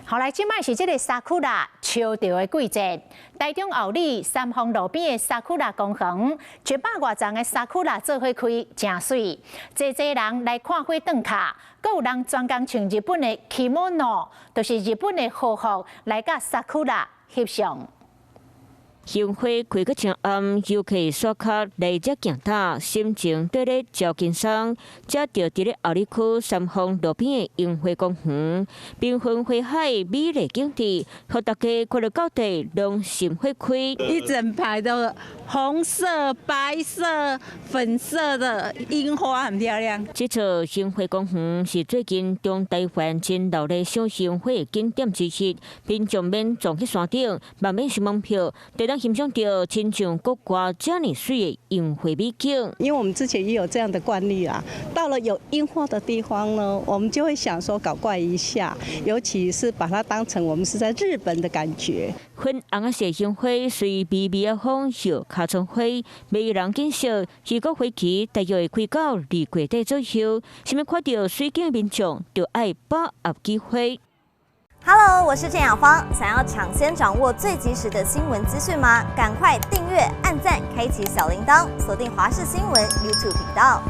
好來，這擺是這个桜秋潮的季節。台中后里三峰路邊的桜公園，100外叢的桜做伙開，誠媠。濟濟人來看花轉卡，閣有人專工穿日本的 kimono，就是日本的和服，來佮桜翕相。櫻花開閣真暗，遊客刷卡來遮行搭，心情綴咧真輕鬆。這就佇咧后里區三峰路邊的櫻花公園，繽紛花海美麗景致，予大家看著到底攏心花開。一整排都紅色、白色、粉色的櫻花，很漂亮。這處櫻花公園是最近中台灣真鬧熱賞櫻花的景點之一，民眾免撞去山頂，嘛免收門票，就通欣賞著親像國外遮爾媠的櫻花美景。因為我們之前也有這樣的慣例啊，到了有櫻花的地方呢，我們就會想說搞怪一下，尤其是把它當成我們是在日本的感覺。粉紅仔色櫻花隨微微的風搖尻川花，迷人景色。預估花期大約會開到2月底左右。啥物看著媠景的民眾，就愛把握機會。 Hello，我是鄭雅芳。想要搶先掌握最及時的新聞資訊嗎？趕快訂閱、按讚、開啟小鈴鐺，鎖定華視新聞 YouTube 頻道。